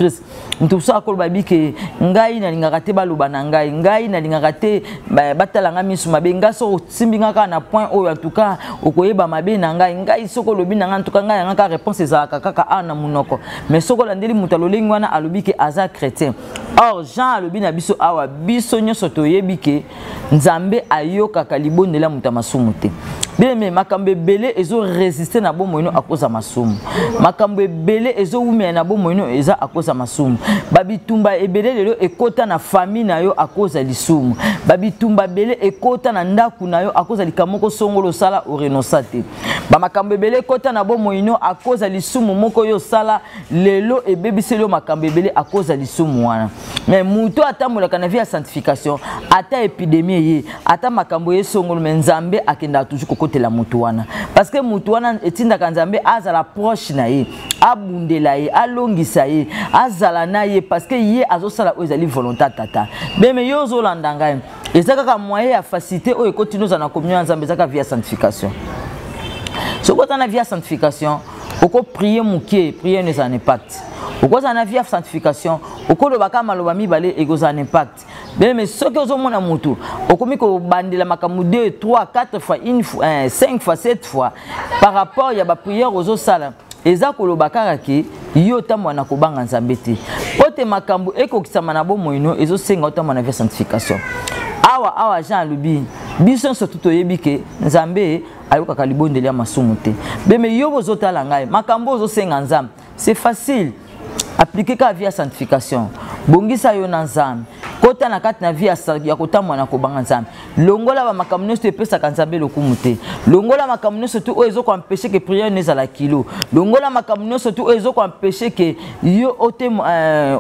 Jésus-Christ. Moto mosusu akoloba bike ngai nalingaka te baloba na ngai, ngai nalingaka te batala ngai miso mabe, ngai soki osimbi ngai kaka na point oyo, en tout cas okoyeba mabe na ngai, ngai soki olobi na ngai, en tout cas ngai yanga kaka réponse ezalaka kaka awa na monoko. Mais soki olandeli moto alolengi wana alobi ke aza chrétien. Or Jean alobi na biso awa, biso nyonso toyebi ke Nzambe ayokaka libondeli ya moto ya masumu te. Bien-aimé, makambo ebele ezo résister na bomoi no akoza masumu. Makambo ebele ezo wumela na bomoi no eza akoza masumu. Ba bitumba ebele lelo ekota na famille na yo akoza lisumu. Ba bitumba ebele ekota na ndaku na yo akoza likambo moko songolo sala o renonça te. Ba makambo ebele ekota na bomoi no akoza lisumu moko yo sala lelo ebebiseli yo makambo ebele akoza lisumu wana. Mais moto atambolaka na vie ya sanctification, ata épidémie eye, ata makambo ye songolo, mais Nzambe akendaka toujours kokotela moto wana, parce que moto wana etindaka Nzambe azala proche na ye, abundela ye, alongisa ye, azala na ye, parce que ye azosala oyo ezali volonté ya Tata. Beme yo ozolanda ngai, eza kaka moyen ya facilité oyo ekoti nozala na communion ya Nzambe, eza kaka vie ya sanctification. Soki oza na vie ya sanctification, oko prier mokie, prier no ezala na impact. Okozala na vie ya sanctification, okoloba kaka maloba mibale, ekozala na impact. Bien, mais soki ozomona motu okomi kobandela makambo 2, 3, 4 fois, une fois, 5 fois, 7 fois par rapport ya baprière ozosala, eza koloba kaka ke yo otambola na kobanga Nzambe te. Po te makambo ekokisama na bomoi no, ezosenga otambola na vie ya sanctification. Awa awa Jean alobi biso nyonso tu toyebi ke Nzambe ayokaka libondeli ya masumu te. Beme yo bozotala ngai, makambo ozosenga Nzambe, c'est facile, appliquer kaka vie ya sanctification, bongisa yo na Nzambe, kota na kati na vie ya kotambola na kobanga Nzambe, longola ba makambo nyonso epesaka Nzambe lokumu te, longola makambo nyonso tu oyo ezokoempêche ke prière no ezala kilo, longola makambo nyonso tu oyo ezokoempêche ke yo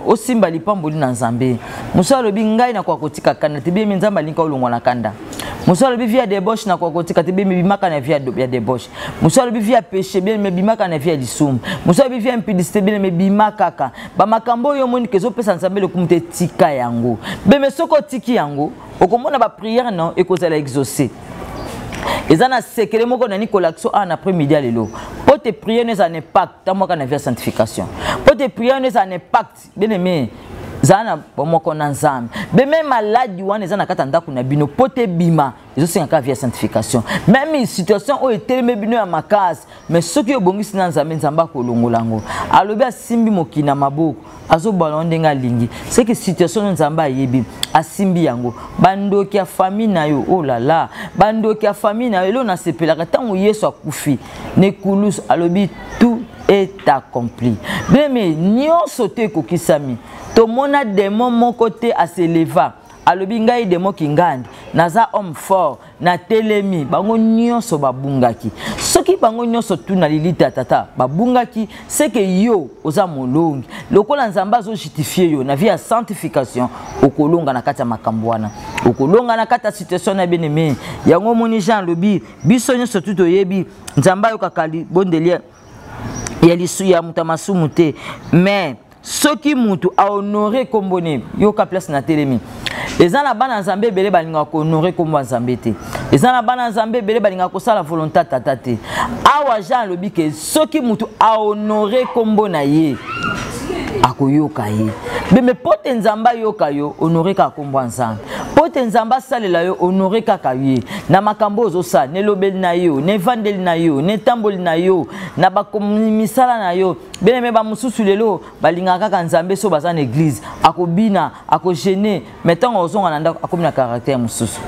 osimba lipamboli na Nzambe. Mosusu alobi ngai nakoka kotika kanda te, bien Nzambe alingi olongwa na kanda. Mosusu alobi vie ya débauche nakoka kotika te, bien bimaka na vie ya débauche. Mosusu alobi vie ya péché, bien bimaka na vie ya lisumu. Mosusu alobi vie ya impudicité, bien bima kaka ba makambo oyo omoni ke ezopesa Nzambe lokumu te, tika yango. Beme soki otiki yango, okomona ba prière non ekozala exaucé. Eza na sekele moko na Nicolas a na après-midi ya lelo. Po te prière no eza na impact, tamwaka na vie ya sanctification. Po te prière no eza na impact, bien aimé, zala na bomoko na Nzambe. Beme maladi wana eza na kati ya ndako na bino, po te bima, ezosenga kaka vie ya sanctification. Même situation oyo etelemi bino ya makasi, mais soki obongisi na Nzambe, Nzambe akolongola yango. Alobi asimbi mokili na maboko, azobala ngo ndenge alingi. C'est que situation oyo Nzambe ayebi, asimbi yango. Bandoki ya famille na yo, oh là là, bandoki ya famille na yo, eloko nasepelaka ntango Yesu akufi na ekulusu, alobi tout est accompli. Bien mais nyonso te ekokisami. Tomona démon moko te aseleva, alobi ngai démon kingandi, naza homme fort, natelemi. Bango nyonso babungaki. Soki bango nyonso tu na lilita tata babungaki, c'est que yo oza molongi. Lokola Nzambe azojustifie yo na vie ya sanctification, okolonga na kati ya makambo wana, okolonga na kati ya situation na bien aimé. Yango omoni Jean alobi biso nyonso tu toyebi Nzambe ayokaka libondeli ya lisu ya moto ya masumu te. Mais soki mutu ahonore kombo ne, yoka place na telemi. Eza na bana Nzambe ebele balingaka kohonore kombo ya Nzambe te. Eza na bana Nzambe ebele balingaka kosala volonté tata te. Awa Jean alobi ke soki mutu ahonore kombo na ye, akoyoka ye. Beme po te Nzambe ayoka yo, honore kaka kombo ya Nzambe. Po te Nzambe asalela yo, honore kaka ye. Na makambo ozosala, na elobeli na yo, na evandeli na yo, na etamboli na yo, na misala na yo. Bien-aimé, ba mususu lelo balingaka kaka Nzambe so baza na église, akobina, akogêner, mais ntango ozonga na ndako akomi na caractère mosusu.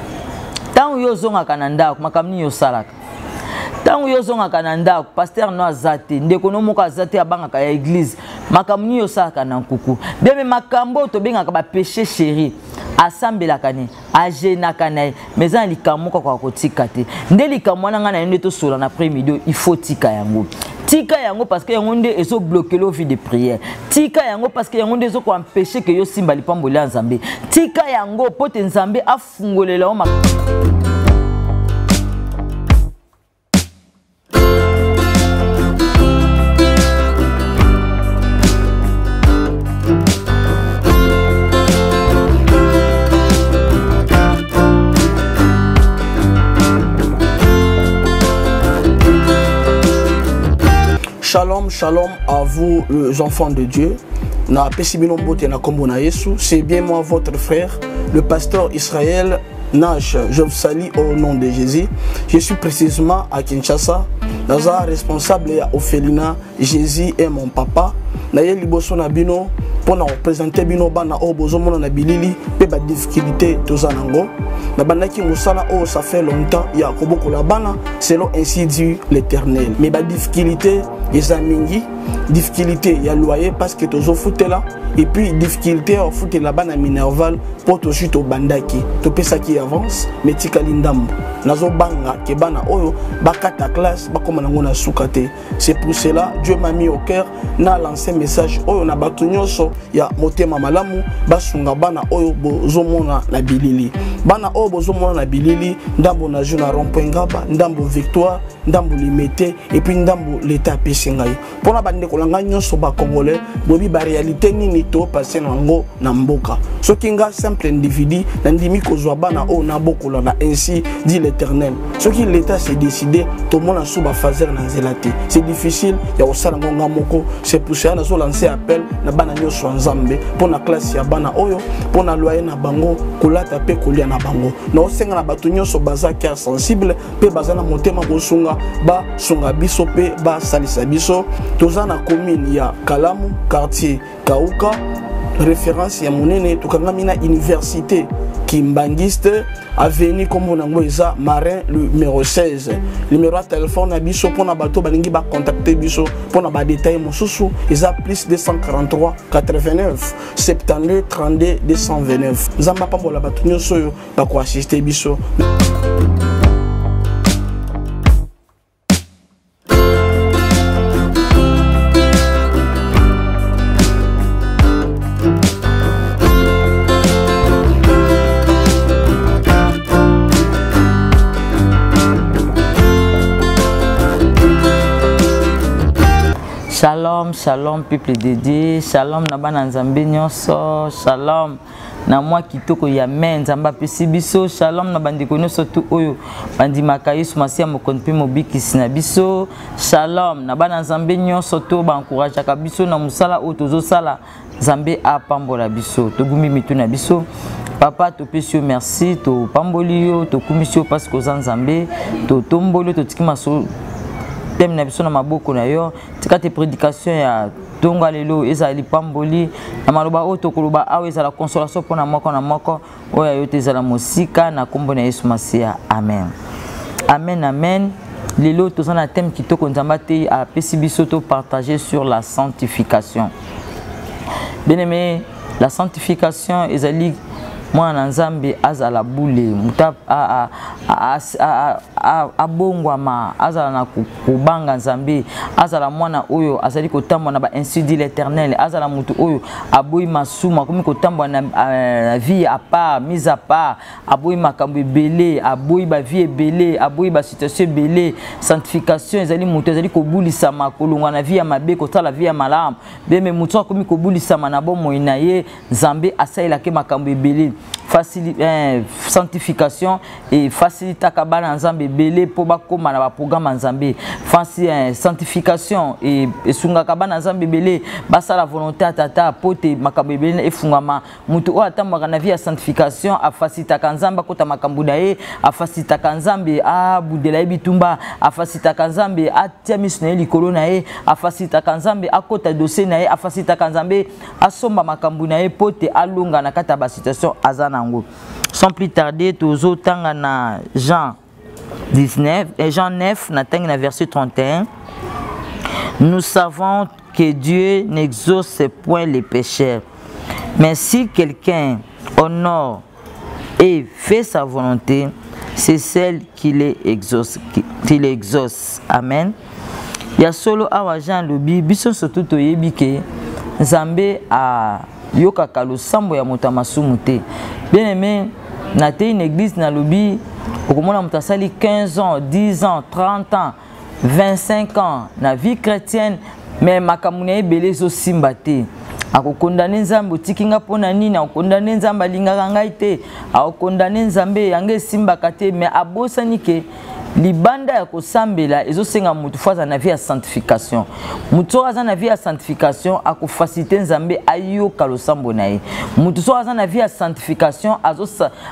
Ntango yo ozongaka na ndako, makambo nini osalaka? Ntango yo ozongaka na ndako, pasteur no aza te, ndeko no moko aza te, abangaka ya église, makambo nini osalaka na nkuku? Bien-aimé, makambo oyo tobengaka ba péché chéri, asambelaka ne, agenaka na ye, mais eza na likambo moko akoka kotika te. Nde likambo wana ngai na ye nde tosola na après-midi, il faut tika yango. Tika yango parce que yango nde ezobloke lo vie de prière. Tika yango parce que yango nde ezokoempêche ke yo simba lipamboli ya Nzambe. Tika yango po te Nzambe afungolela yo. Shalom, shalom à vous les enfants de Dieu. Napesi bino mbote na kombo na Yesu. C'est bien moi votre frère, le pasteur Israël Nash. Je vous salue au nom de Jésus. Je suis précisément à Kinshasa. Naza responsable ya orphelinat Jésus est mon papa. Naye liboso na bino mpona kopresente bino bana oyo bozomona na bilili mpe badifficulté toza nango. Nabandaki mosala oyo ça fait longtemps ya kobokola bana selon ainsi dit l'Éternel. Mais badifficulté eza mingi, difficulté ya loyer parce que tozofutela, et puis difficulté ya kofutela bana minerval mpo tozwi tobandaki topesaki avance mais tikali ndambo. Nazobanga ke bana oyo bakata classe bakóma nango na suka te. C'est pour cela Dieu m'a mis au cœur na lancer message oyo na bato nyonso ya motema malamu basunga bana oyo bozomona na bilili. Bana oyo bozomona na bilili, ndambo na jeu na rond-point Ngaba, ndambo Victoire, ndambo Limete, et puis ndambo l'État apesi ngai. Mpona bandeko na ngai nyonso ba Congolais, boyebi ba réalité nini to passer nango na mboka. Soki nga simple individu nandimi kozwa bana oyo nabokola na ainsi dit l'Éternel. Soki l'État s'est décidé, tomona sous ba fazer na nzela te. C'est difficile ya kosala ngo nga moko. C'est pour cela nazo lancer appel na bana nyonso ya Nzambe mpona classe ya bana oyo, mpona loyer na bango, kolata pe kolia na bango. Naosenga na bato nyonso baza cœur sensible mpe baza na motema kosunga, basunga biso mpe basalisa biso. Toza na commune ya Kalamu, quartier Kauka, référence ya monene. Tokangami na université Kimbanguiste, avenue kombo nango eza Marin numéro 16. Numéro ya téléphone na biso mpona bato balingi bacontacte biso mpona badetail mosusu eza plus 243 89 72 32 229. Nzambe apambola bato nyonso oyo bakoassiste biso. Shalom, shalom peuple de Dieu, shalom na bana Nzambe nyonso, shalom na mwa kitoko ya me Nzambe apesi biso, shalom na bandeko nyonso tu oyo bandimaka Yesu Masiya mokonzi mpe mobikisi na biso, shalom na bana Nzambe nyonso to baencourageaka biso na mosala oyo tozosala. Nzambe apambola biso, togumbi mitu na biso. Papa, topesi yo merci, topamboli yo, tokumisi yo parce que oza Nzambe, totomboli yo, totiki maso thème na biso na maboko na yo. Tika te prédication ya tonga lelo ezala lipamboli na maloba oyo tokoloba awa, ezala consolation mpona moko na moko oyo ya yo te, ezala mosika na nkombo na Yesu Masiya. Amen, amen, amen. Lelo toza na thème kitoko Nzambe te apesi biso to partager sur la sanctification. Bien-aimé, la sanctification ezali mwana na Nzambe azala bule, moto abongwama, azala na kobanga Nzambe, azala mwana oyo azali kotambola na ba ainsi dit l'Éternel, azala moto oyo aboyi masumu, akomi kotambola na vie à part, mise à part, aboyi makambo ebele, aboyi ba vie ebele, aboyi ba situation ebele. Sanctification ezali moto azali kobulisama, kolongwa na vie ya mabe, kosala vie ya malamu. Bien, mais moto akomi kobulisama na bomoi na ye, Nzambe asalelaki makambo ebele. Sanctification et facilitaka bana Nzambe ebele po bakóma na baprogramme ya Nzambe. Sanctification et esungaka bana Nzambe ebele basala volonté ya Tata po te makambo ebele efungama. Moto oyo atambwaka na vie ya sanctification afacilitaka Nzambe akota makambo na ye, afacilitaka Nzambe abundela ye bitumba, afacilitaka Nzambe atia miso na ye likolo na ye, afacilitaka Nzambe akota dossier na ye, afacilitaka Nzambe asomba makambo na ye po te alonga na kati ya basituation aza nango. Sans plus tarder, tozotanga na Jean 19, Jean 9, na tangi na verset 31. Nous savons que Dieu n'exauce point les pécheurs, mais si quelqu'un honore et fait sa volonté, c'est celle qui les exauce, qui l'exauce. Amen. Ya solo awa Jean lobi biso surtout toyebi ke Nzambe a yokaka losambo ya moto ya masumu te. Bien aimé, na te une église na lobi okomona moto asali 15 ans, 10 ans, 30 ans, 25 ans na vie chrétienne, mais makambo na ye ebele ezosimba te. Akokondane Nzambe otiki nga mpona nini, akokondane Nzambe alingaka ngai te, akokondane Nzambe yango esimbaka te, mais abosani ke Libanda ya kosambela ezosenga motu fo aza na vie ya sanctification. Motu soki aza na vie ya sanctification akofacilite Nzambe ayoka losambo na ye. Motu soki aza na vie ya sanctification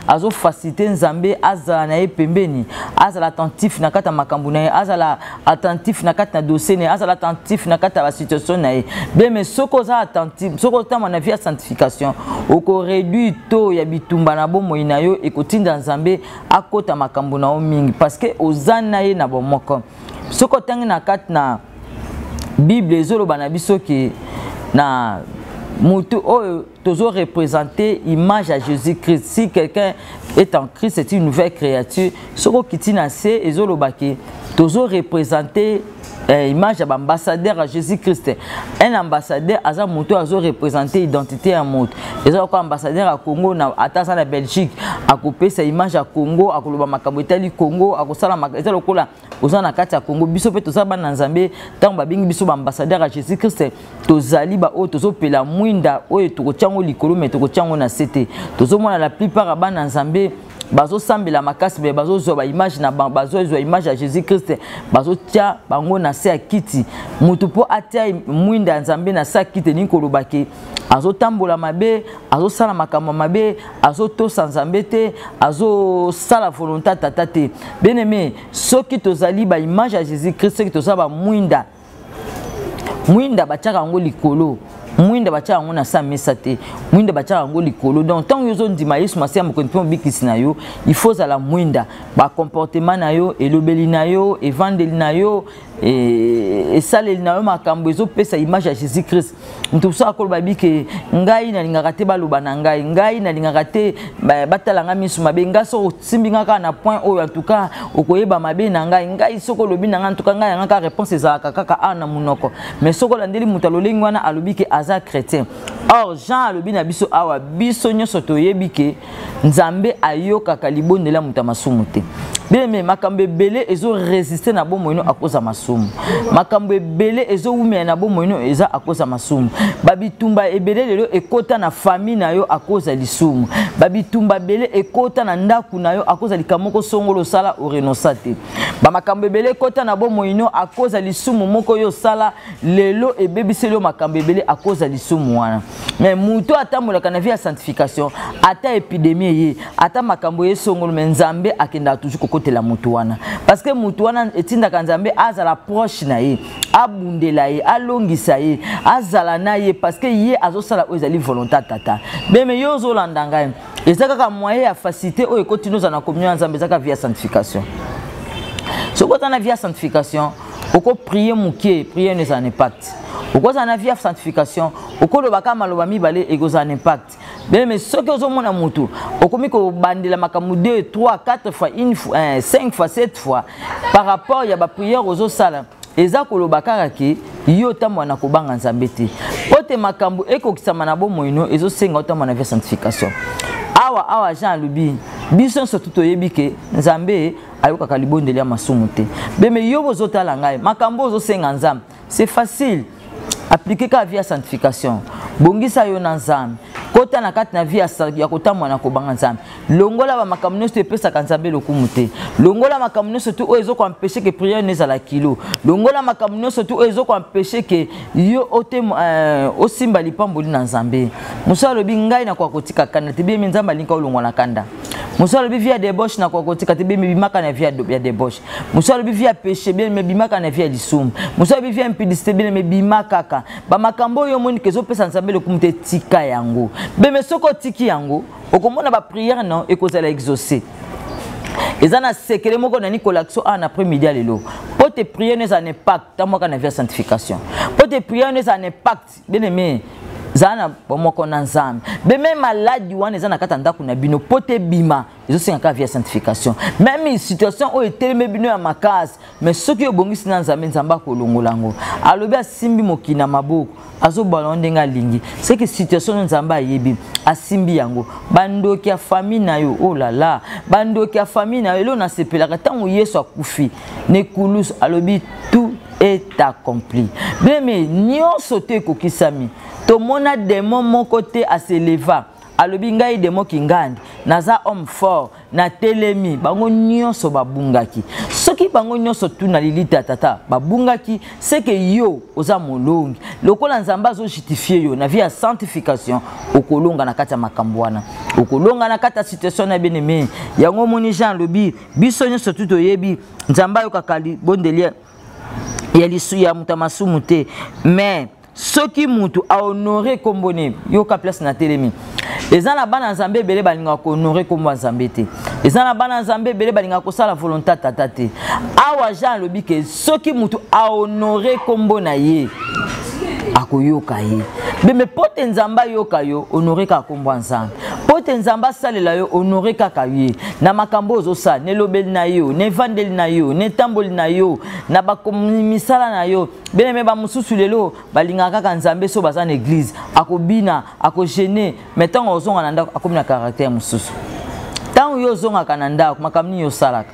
azofacilite Nzambe azala na ye pembeni, azala attentif na kati ya makambo na ye, azala attentif na kati na dossier na ye, azala attentif na kati ya basituation na ye. Bien, mais soki oza attentif, soki otamba na vie ya sanctification, okoréduire taux ya bitumba na bomoi na yo, ekotinda Nzambe akota makambo na yo mingi parce que oza na ye na bomoko. Soki otangi na kati na Bible, ezoloba na biso ke na motu oyo tozo représenter image ya Jésus-Christ. Si quelqu'un est en Christ, c'est une nouvelle créature. Soki okiti na se, ezoloba ke tozo représenter image ya baambassadeur ya Jésus-Christ. Un ambassadeur aza moto azo représenter identité ya moto. Eza lokola ambassadeur ya Congo na ata aza na Belgique, akopesa image ya Congo, akoloba makambo etali Congo, akosala, eza lokola oza na kati ya Congo. Biso mpe toza bana Nzambe. Ntango babengi biso baambassadeur ya Jésus-Christ, tozali baoyo tozopela mwinda oyo tokotia yango likolo, me tokotia yango na se te. Tozomona la plupart ya bana Nzambe bazosambela makasi, me bazozwa baimage na bazozwa image ya Jésus Christ, bazotia bango na se ya kiti. Motu mpo atia mwinda ya Nzambe na se ya kiti, elingi koloba ke azotambola mabe, azosala makambo mabe, azotosa Nzambe te, azosala volonté Tata te. Bien aimé, soki tozali baimage ya Jésus Christ, soki toza bamwinda, mwinda batiaka yango likolo, mwinda batiaka yango na sa mesa te, mwinda batiaka yango likolo. Donc ntango yo ozondima Yesu Masiya Mokonzi mpe Mobikisi na yo, il faut ozala mwinda. Bacomportement na yo, elobeli na yo, evandeli na yo, esaleli na yo, makambo ezopesa image ya Jésus Christ. Moto mosusu akoloba bike: "Ngai nalingaka te baloba na ngai, ngai nalingaka te batala ngai miso mabe, ngai soki osimbi ngai kaka na point oyo, en tout cas okoyeba mabe na ngai, ngai soki olobi na ngai, en tout cas ngai yanga kaka réponse ezalaka kaka awa na monoko." Mais soki olandeli moto alolengi wana, alobi ke aza chrétien. Or Jean alobi na biso awa, biso nyonso toyebi ke Nzambe ayokaka libondeli ya moto ya masumu te. Bien aimé, makambo ebele ezoresiste na bomoi no akoza masumu. Makambo ebele ezowumela na bomoi no eza akoza masumu. Babitumba ebele lelo ekota na famille na yo akoza lisumu. Babitumba ebele ekota na ndako na yo akoza likambo moko songolo osala, orenosa te. Bamakambo ebele ekota na bomoi no akoza lisumu moko yo osala, lelo ebebiseli yo makambo ebele akoza lisumu wana. Mais moto atambolaka na vie ya sanctification, ata épidémie eye, ata makambo ye songolo, me Nzambe akendaka toujours kokotela moto wana, parce que moto wana etindaka Nzambe azala proche na ye, abundela ye, alongisa ye, azala na ye, parce que ye azosala oyo ezali volonté ya Tata. Beme yo ozolanda ngai, eza kaka moyen ya facilité oyo ekotini ozala na communion ya Nzambe, eza kaka vie ya sanctification. Soki oza na vie ya sanctification, okoprier moke, prière no ezala na impact. Okozala na vie ya sanctification, okoloba kaka maloba mibale, ekozala na impact. Bien, mais soki ozomona motu okomi kobandela makambo 2, 3, 4 fois, une fois, 5 fois, 7 fois par rapport ya baprière ozosala, eza koloba kaka ke yo otambola na kobanga Nzambe te. Po te makambo ekokisama na bomoi no, ezosenga otambola na vie ya sanctification. Awa Jean alobi, biso nyonso tu toyebi ke Nzambe ayokaka libondeli ya masumu te. Beme yo bozotala ngai, makambo ozosenga Nzambe, c'est facile, appliquer kaka vie ya sanctification. Bongisa yo na Nzambe, kota na kati na vie ya kotambola na kobanga Nzambe, longola bamakambo nyonso epesaka Nzambe lokumu te, longola makambo nyonso tu oyo ezokoempêcher ke prière no ezala kilo, longola makambo nyonso tu oyo ezokoempêcher ke yo ote osimba lipamboli na Nzambe. Mosu alobi: "Ngai nakoka kotika kanda te." Biemi, Nzambe alingi olongwa na kanda. Mosu alobi: "Vie ya débauche nakoka kotika te." Biemi, bimaka na vie ya débauche. Mosu alobi: "Vie ya péché." Bien, bimaka na vie ya lisumu. Mosu alobi: "Vie ya impudicité." Bien, bima kaka bamakambo oyo omoni ke ezopesa Nzambe lokumu te, tika yango. Beme soki otiki yango, okomona baprière no ekozala exaucé. Eza na sekele moko nani kolakisa awa na après midi ya lelo. Mpo te prière no ezala na impact, tamwaka na vie ya sanctification. Mpo te prière no ezala na impact, bien aimé, zala na bomoko na Nzambe. Beme maladi wana eza na kati ya ndako na bino, mpo te bima, ezosenga kaka vie ya sanctification. Même situation oyo etelemi bino ya makasi, mais soki obongisi na Nzambe, Nzambe akolongola yango. Alobi asimbi mokili na maboko, azobala ngo ndenge alingi. Seke situation oyo Nzambe ayebi, asimbi yango. Bandoki ya famille na yo, oh là là, bandoki ya famille na yo. Eloko nasepelaka, ntango Yesu akufi na ekulusu, alobi: "Tout est accompli." Bien, nyonso te ekokisami. Tomona démon moko te aseleva alobi: "Ngai démon kingandi, naza homme fort, natelemi." Bango nyonso babungaki. Soki Soki bango nyonso tu na lilita ya tata babungaki, seke yo oza molongi. Lokola Nzambe azojustifie yo na vie ya sanctification, okolonga na kati ya makambo wana, okolonga na kati ya situation na bien aimé. Yango omoni Jean alobi, biso nyonso tu toyebi Nzambe ayokaka libondeli ya lisu ya moto ya masumu te, mais soki mutu ahonore nkombo ne, yoka place na telemi. Eza na bana Nzambe ebele balingaka kohonore nkombo ya Nzambe te. Eza na bana Nzambe ebele balingaka kosala volonté tata te. Awa Jean alobi ke soki mutu ahonore nkombo na ye, akoyoka ye. Beme mpo te Nzambe ayoka yo, honore kaka nkombo ya Nzambe. Mpo te Nzambe asalela yo, honore kaka ye na makambo oyo ozosala, na elobeli na yo, na evandeli na yo, na etamboli na yo, na misala na yo. Bien-aimé, bamosusu lelo balingaka kaka Nzambe so baza na église, akobina, akogene, mais ntango ozonga na ndako akomi na caractère mosusu. Ntango yo ozongaka na ndako, makambo nini osalaka?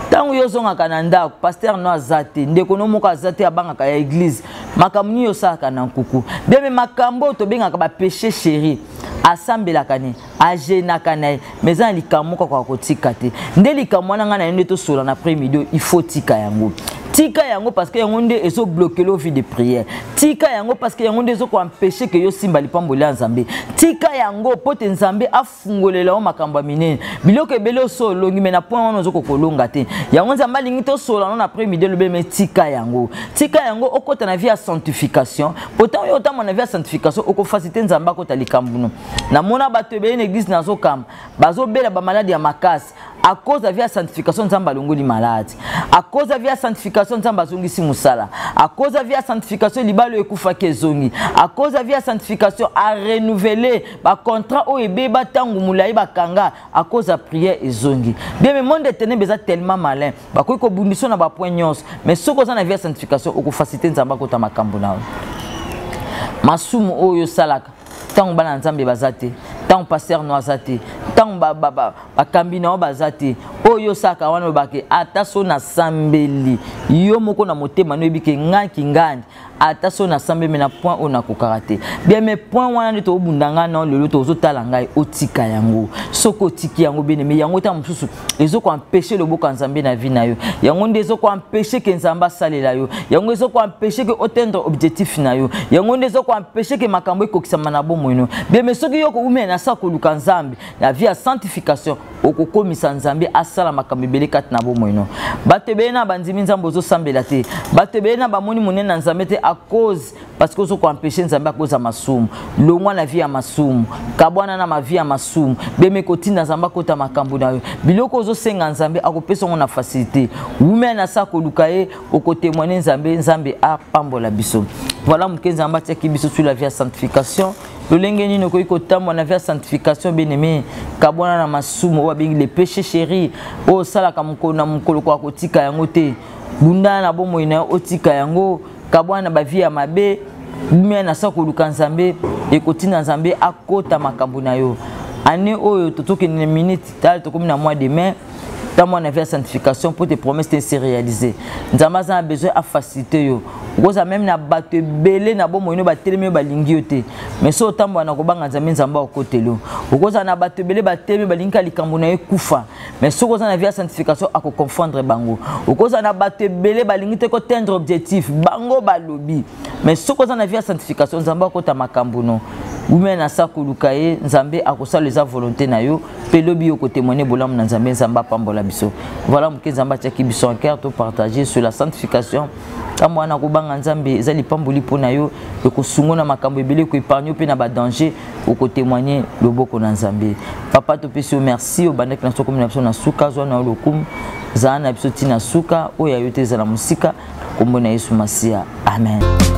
Ntango yo ozongaka na ndako, pasteur no aza te, ndeko no moko aza te, abangaka ya église, makambo nini osalaka na nkuku? Bien-aimé, makambo oyo tobengaka bapéché chéri, asambelaka nini, agenaka na ye, mais eza na likambo moko akoka kotika te. Nde likambo wana ngai na ye nde tosola na après midi. Il faut tika yango, tika yango, parce que yango nde ezobloquer lo vie de prière. Tika yango, parce que yango nde ezokoempêche ke yo simba lipamboli ya Nzambe. Tika yango mpo te Nzambe afungolela yo makambo ya minene. Biloko ebele oso olongi, me na point wana ozokokolonga te. Yango Nzambe alingi tosola no na après midi, elobi me tika yango, tika yango, okota na vie ya sanctification. Pourtant oyo otambola na vie ya sanctification, okofacilite Nzambe akota likambo no. Namona bato ebele na église, nazokamba, bazobela bamaladi ya makasi. À cause ya vie ya sanctification, Nzambe alongoli maladi. À cause ya vie ya sanctification, Nzambe azongisi mosala. À cause ya vie ya sanctification, libala ekufaki ezongi. À cause ya vie ya sanctification, arenouveler bacontrat oyo ebeba ntango molai bakanga. À cause ya prière, ezongi. Bien, mais monde ténèbre eza tellement malin, bakoki kobundisa na bapoint nyonso, mais soki oza na vie ya sanctification, okofacilite Nzambe akota makambo na yo. Masumu oyo osalaka ntango bana Nzambe baza te, ntango pasteur no aza te, ntango bakambi na yo baza te, oyo osalaka wana, olobake ata so nasambeli, yo moko na motema noyebi ke ngaki ngandi, ata so nasambeli, me na point oyo nakokaka te. Bien, mais point wana nde tobunda ngai na lelo, tozotala ngai. Otika yango. Soki otiki yango, bien aimé, yango ntango mosusu ezokoempêche loboko ya Nzambe na vie na yo. Yango nde ezokoempêche ke Nzambe asalela yo. Yango ezokoempêche ke oatteindre objectif na yo. Yango nde ezokoempêche ke makambo ekokisama na bomoi no. Bien, mais soki yo koumela na sa koluka Nzambe na vie ya sanctification, okokomisa Nzambe asala makambo ebele kati na bomoi no. Bato ebele na bandimi Nzambe, ozosambela te. Bato ebele na bamoni monene na Nzambe te, à cause parce que ozokoempêche Nzambe akoza masumu. Longwa na vie ya masumu, kabwana na mavie ya masumu. Beme kotinda Nzambe akota makambo na yo. Biloko ozosenga Nzambe, akopesa yango na facilité. Wumela na sa koluka ye, okotémoigne Nzambe. Nzambe apambola biso. Voilà moke Nzambe atiaki biso sur la vie ya sanctification. Lolenge nini okoki kotambola na vie ya sanctification? Bien aimé, kabwana na masumu oyo babengi le péché chéri, oyo osalaka mokolo na mokolo, koka kotika yango te. Bundana na bomoi na yo, otika yango. Kabwana na bavie ya mabe. Bumia na sa koluka Nzambe, ekotinda Nzambe akota makambo na yo. Année oyo totokende na minute tala, tokomi na mois de mai. Ntango na vie ya sanctification, mpo te promesse te se réaliser, Nzambe aza na besoin afacilité yo. Okozala même na bato ebele na bomoi no batelemi yo, balingi yo te, mais so otambola na kobanga Nzambe, Nzambe akotela yo. Okozala na bato ebele batelemi, balingi ka likambo na ye kufa, mais soki oza na vie ya sanctification, akoconfondre bango. Okozala na bato ebele balingi te koatteindre objectif, bango balobi, mais soki oza na vie ya sanctification, Nzambe akota makambo no. Wumela na sa koluka ye, Nzambe akosala eza volonté na yo, mpe lobi yo kotémoigne bolamu na Nzambe. Nzambe apambola biso. Voilà moke Nzambe atiaki biso en cœur topartage sur la sanctification. Ntango wana kobanga Nzambe eza lipamboli mpo na yo, ekosungo na makambo ebele, ekoépargne mpe na badanger, okotémoigne loboko na Nzambe. Papa, topesi yo merci. Obandaki na biso, komi na biso na suka. Zwa na yo lokumu, zala na biso ntina suka oyo ya yo te ezala mosika. Kombo na Yesu Masiya, amen.